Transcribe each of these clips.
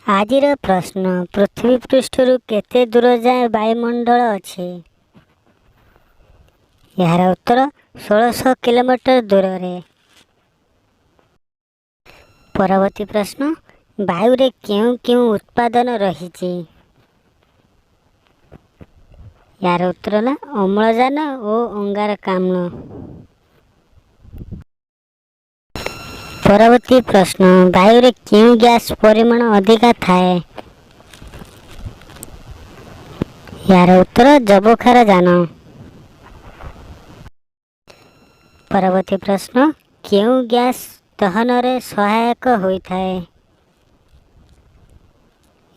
ଆଜିର ପ୍ରଶ୍ନ: ପୃଥିବୀ ପୃଷ୍ଠରୁ କେତେ ଦୂର ଯାଏଁ ବାୟୁମଣ୍ଡଳ ଅଛି? ଏହାର ଉତ୍ତର 1600 କିଲୋମିଟର ଦୂରରେ। ପରବର୍ତ୍ତୀ ପ୍ରଶ୍ନ, ବାୟୁରେ କେଉଁ କେଉଁ ଉପାଦାନ ରହିଛି? ଏହାର ଉତ୍ତର ହେଲା ଅମ୍ଳଜାନ ଓ ଅଙ୍ଗାରକାମ୍ଳ। ପରବର୍ତ୍ତୀ ପ୍ରଶ୍ନ, ବାୟୁରେ କେଉଁ ଗ୍ୟାସ୍ ପରିମାଣ ଅଧିକା ଥାଏ? ଏହାର ଉତ୍ତର ଯବକ୍ଷାରଜାନ। ପରବର୍ତ୍ତୀ ପ୍ରଶ୍ନ, କେଉଁ ଗ୍ୟାସ୍ ଦହନରେ ସହାୟକ ହୋଇଥାଏ?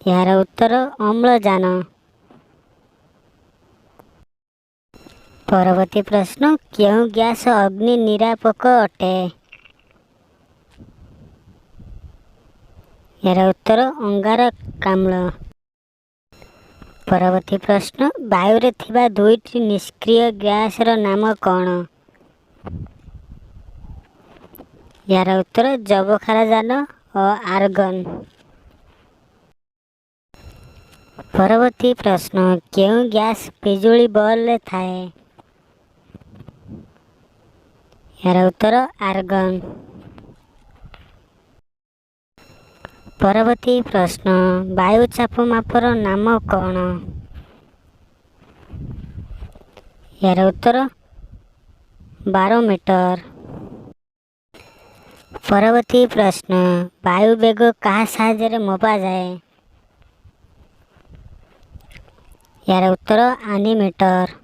ଏହାର ଉତ୍ତର ଅମ୍ଳଜାନ। ପରବର୍ତ୍ତୀ ପ୍ରଶ୍ନ, କେଉଁ ଗ୍ୟାସ୍ ଅଗ୍ନି ନିରାପକ ଅଟେ? ଏହାର ଉତ୍ତର ଅଙ୍ଗାରକାମ୍ଳ। ପରବର୍ତ୍ତୀ ପ୍ରଶ୍ନ, ବାୟୁରେ ଥିବା ଦୁଇଟି ନିଷ୍କ୍ରିୟ ଗ୍ୟାସର ନାମ କ'ଣ? ଏହାର ଉତ୍ତର ଯବକ୍ଷାରଜାନ ଓ ଆର୍ଗନ୍। ପରବର୍ତ୍ତୀ ପ୍ରଶ୍ନ, କେଉଁ ଗ୍ୟାସ୍ ବିଜୁଳି ବଲ୍ବରେ ଥାଏ? ଏହାର ଉତ୍ତର ଆର୍ଗନ୍। ପରବର୍ତ୍ତୀ ପ୍ରଶ୍ନ, ବାୟୁଚାପ ମାପର ନାମ କ'ଣ? ଏହାର ଉତ୍ତର ବାରୋମିଟର। ପରବର୍ତ୍ତୀ ପ୍ରଶ୍ନ, ବାୟୁ ବେଗ କାହା ସାହାଯ୍ୟରେ ମପାଯାଏ? ଏହାର ଉତ୍ତର ଆନିମିଟର।